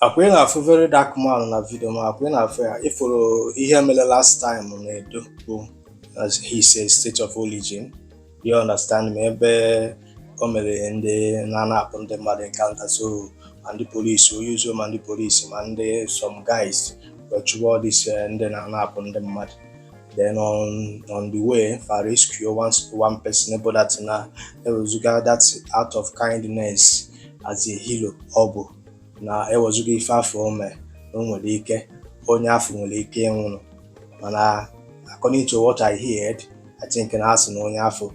Akwa ị na-afụ Very Dark Man na video ma akwa ị na-afụ ya, ịfụrụ ihe mere last time na Edo bụ as his state of origin, you understand me? Ebe o mere ndị na-anapụ ndị mmadụ encounter, so ma ndị polisi oyuzo, ma ndị polisi, ma ndị some guys wee chụwa all this ndị na-anapụ ndị mmadụ. Then on the way fa rescue one person, ebe that na ewezuga that out of kindness as a hero, ọ bụ na ewezuga ife afọ o mee na o nwere ike onye afọ nwere ike ịnwụrụ. Mana according to what I heard, I think na asị na onye afọ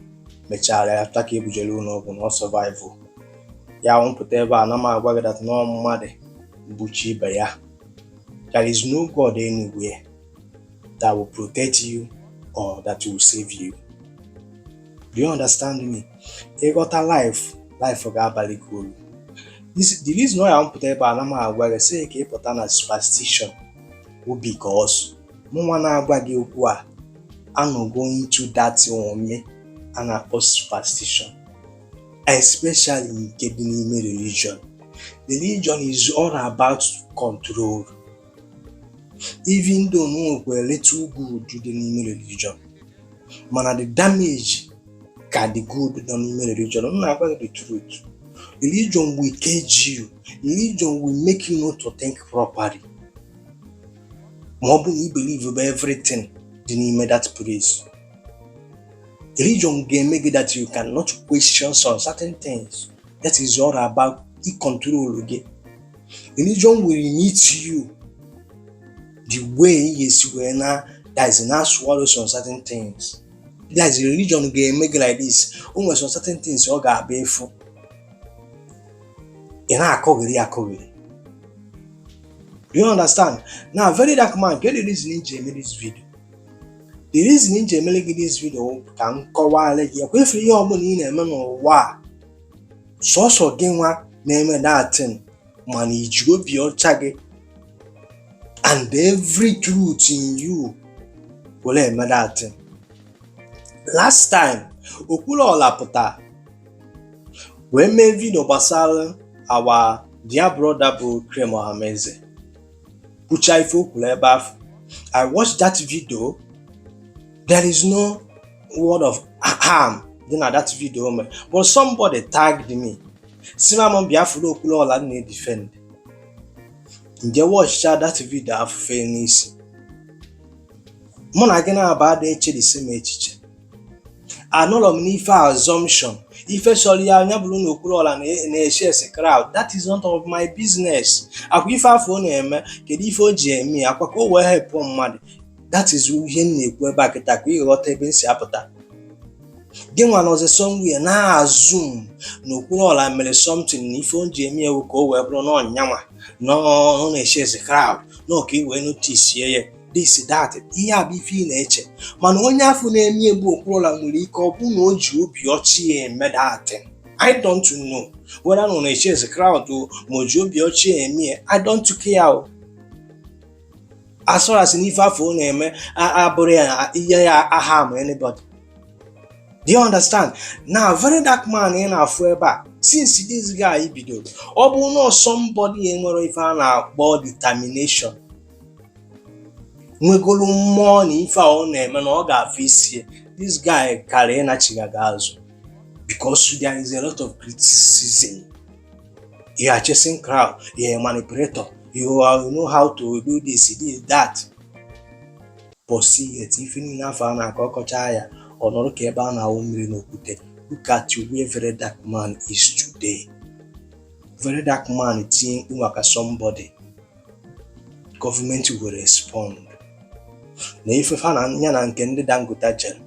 mechara after ka ebujere ụlọ ọgwụ na ọ survive. Ya nwụpụta ebe a na m agwa gị that na mmadụ bụchi ibe ya. There is no God anywhere that will protect you or that will save you. Do you understand me? Ịghọta life, life ga-abalị gị uru. This the reason why m pụta ebe a na m agwa gị sị ka ị pụta na superstition bụ because mụnwa na-agwa gị okwu a anọgo into that omume a na-akpọ superstition, especially nke dị n'ime religion. Religion is all about control. Even though na o nwekwara little good dị n'ime religion, mana the damage ka the good nọ n'ime religion. M na-agwa gị the truth. Religion will cage you. Religion will make you not to think properly. Ma ọ bụ na i believe bụ everything dị n'ime that place. Religion ga-eme gị that you cannot question some certain things. That is all about i control gị. Religion will limit you the way ị ga-esi wee na, that is, na swallow some certain things. That is, religion ga-eme gị like this. O nwere some certain things ọ ga-abịa ịfụ, ị na-akọghịrị akọghịrị. Do you understand? Now, Very Dark Man, get the reason m ji eme this video. The reason m ji emere gị this video bụ ka m kọwara gị ekwefere ihe ọbụla ị na-eme n'ụwa a, sọsọ gị nwa na-eme that thing, mana iji obi ọcha gị and every truth in you were eme that thing. Last time, Okwuluọla pụtara wee mee video gbasara our dear brother bụ Clem Ohameze, kwuchaa ife o kwuru ebe ahụ. I watched that video. There is no word of harm dị na that video o mere, but somebody tagged me si na m Biafra Okwuluọla na-edefend. Nje watchcha that video, afụfe n'isi mụ na gị na-aba ada eche the same echiche. Anọrọ m n'ife assumption, ife sọrọ ya anya bụrụ na Okwuluọla na-eche ese crowd. That is not of my business. Akwa ife afọ ọ na-eme, kedu ife o ji eme ya? Akwa ka o wee help mmadụ. That is ihe m na-ekwu ebe a kịta, ka ị ghọta ebe m si apụta. Gị nwa nọzi somewhere na-azum na Okwuluọla mere something, na ife o ji eme ewu ka o wee bụrụ na ọnyanwa na ọ na-eche ese crowd, na ọ ka ị wee notice ya, this, that. Ihe a bụ ife ị na-eche, mana onye afọ na-eme egbu Okwuluọla nwere ike ọ bụ na o ji obi ọchị ya eme that thing. I don't know whether na ọ na-eche ese crowd o, ma o ji obi ọchị ya eme ya. I don't care o. As far as n'ife afọ ọ na-eme abụrụ ya ihe ya aha ma anybody. Do you understand? Now, Very Dark Man ị na-afụ ebe a, since this guy bidoro, ọ bụ na somebody enwere ife a na-akpọ determination, nwegolu mmụọ na ife a ọ na-eme na ọ ga-afụ isi, this guy kara ịnachiga gị azụ, because there is a lot of criticism. You are chasing crowd, you are a manipulator, you know how to do this, this, that. But see yet, ife niile afọ a na-akọ ọkọcha ya, ọ nọrọ ka ebe a na-awụ mmiri n'okwute. Look at where Very Dark Man is today. Very Dark Man tinye mkpu maka somebody, government will respond. Na ife fa na ya na nke ndị Dangote jere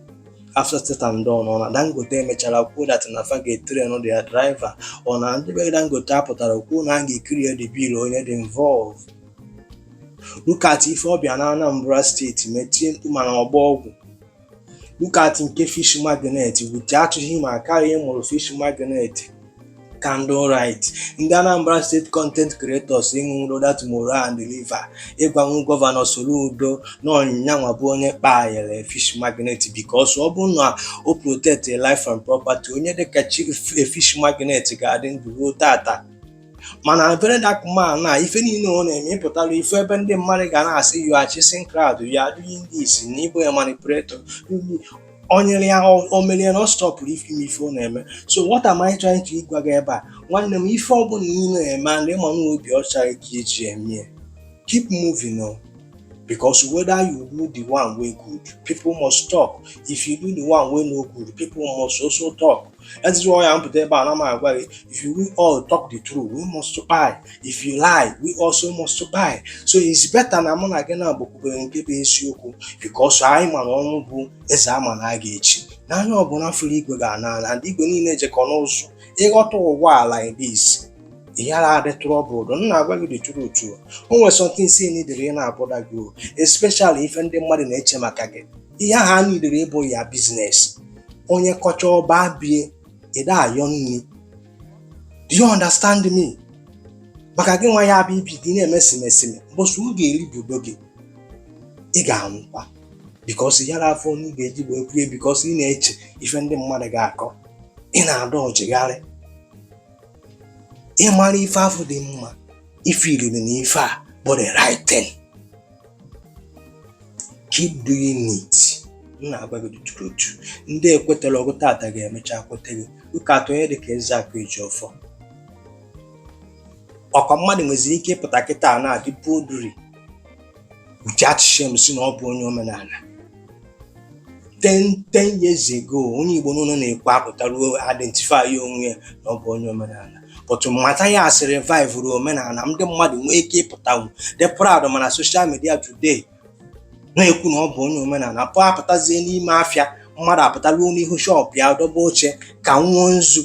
after said and done, ọ na Dangote emechara kwuo that na fa ga-etrain their driver. Ọ na ndị be Dangote apụtara kwuo na a ga-ekiri the bill onye dị involved. Look at ife ọbịa na Anambra Steeti metie mkpu mana ọgba ọgwụ. Look at nke fish magnet with atụghị ma karịa ịmụrụ fish magnet candle right. Ndị Anambra State content creators ịṅụrụ that moral and liver ịgwanwu Governor Soludo na ọnyanwa bụ onye kpanyere fish magnet, because ọ bụ na o protect life and property, onye dịka fish magnet ga-adị ndụ ruo tata. Mana Very Dark Man na ife niile ọ na-eme, ịpụtara ife ebe ndị mmadụ ga na-asị, "You are chasing crowd, you are doing this," na ịbụ ya manipulator. O nyere ya, o merie na ọ stopụrụ ife ime ife ọ na-eme. So what am I trying to ịgwa gị ebe a, nwanne m? Ife ọbụla ị na-eme and ịma na obi ọcha ka eji eme ya, keep moving o, because whether you do the one wey good, people must talk. If you do the one wey no good, people must also talk. That is why I'm pụta ebe a na m agwa gị, if you we all talk the truth, we must buy. If you lie, we also must buy. So it's better na mụ na gị na-agbakwubere nke bụ eziokwu, because anyị ma na ọnwụ bụ eze ama na a ga-echi n'anya ọbụla fụrụ igwe ga-ana ana and igwe niile jekọ n'ụzọ. Ịghọta ụwa like this, ị ghara adị troubled. M na-agwa gị the truth. O nwere something si nidere ị na-abọda gị o, especially ife ndị mmadụ na-eche maka gị. Ihe ahụ a nidere ịbụ ya business. Onye kọcha ọba bie ịda ayọ nri. Do you understand me? Maka gị nwa ya bụ ibi dị na-eme simesime, mbọsị ọ ga-eribido gị, ị ga-anwụkwa, because yara afọ na ị ga-eji wee kwue, because ị na-eche ife ndị mmadụ ga-akọ, ị na-ada ọjịgharị. Ịmara ife afọ dị mma, ife iriri na ife a bụ the right thing, keep doing it. M na-agwa gị the truth. Ndị ekwetara ọgụ tata ga-emecha kwete gị. Ụka atọ onye dịka Ezeakụ Ejiofor, ọkwa mmadụ nweziri ike ịpụta kịta na-adị boldly without shame si na ọ bụ onye omenala. 10 years ago, onye Igbo n'ụlọ na-ekwe apụta ruo identify ya onwe ya na ọ bụ onye omenala, but Mathias revive ruo omenala, ndị mmadụ nwee ike ịpụtanwu dị proud. Mana social media today na-ekwu na ọ bụ onye omenala, pụ apụtazie n'ime afịa, mmadụ apụta ruo n'ihu shop ya dọba oche ka nwụọ nzu.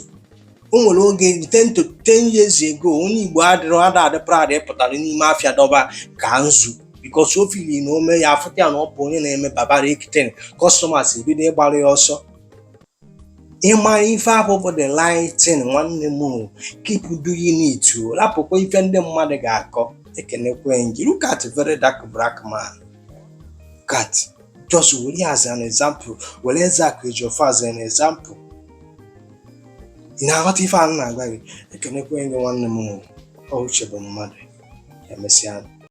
O nwere oge 10 to 10 years ago, onye Igbo adịrọ ada adị proud ịpụtara n'ime afịa dọba ka nzu, because o fili na ome ya afụta ya na ọ bụ onye na-eme barbaric thing, customers ebido ịgbara ya ọsọ. Ịmara ife ahụ bụ the right thing, nwanne m o, keep doing it o, rapụkwa ife ndị mmadụ ga-akọ. Ekenekwe gị. Look at Very Dark Black Man. Look at, just were ya as an example, were Ezeaku Ejiofor as an example. Ị na-aghọta ife a m na-agwa gị? Ekenekwe gị, nwanne m o. Ọ uche bụ mmadụ. Emesịa.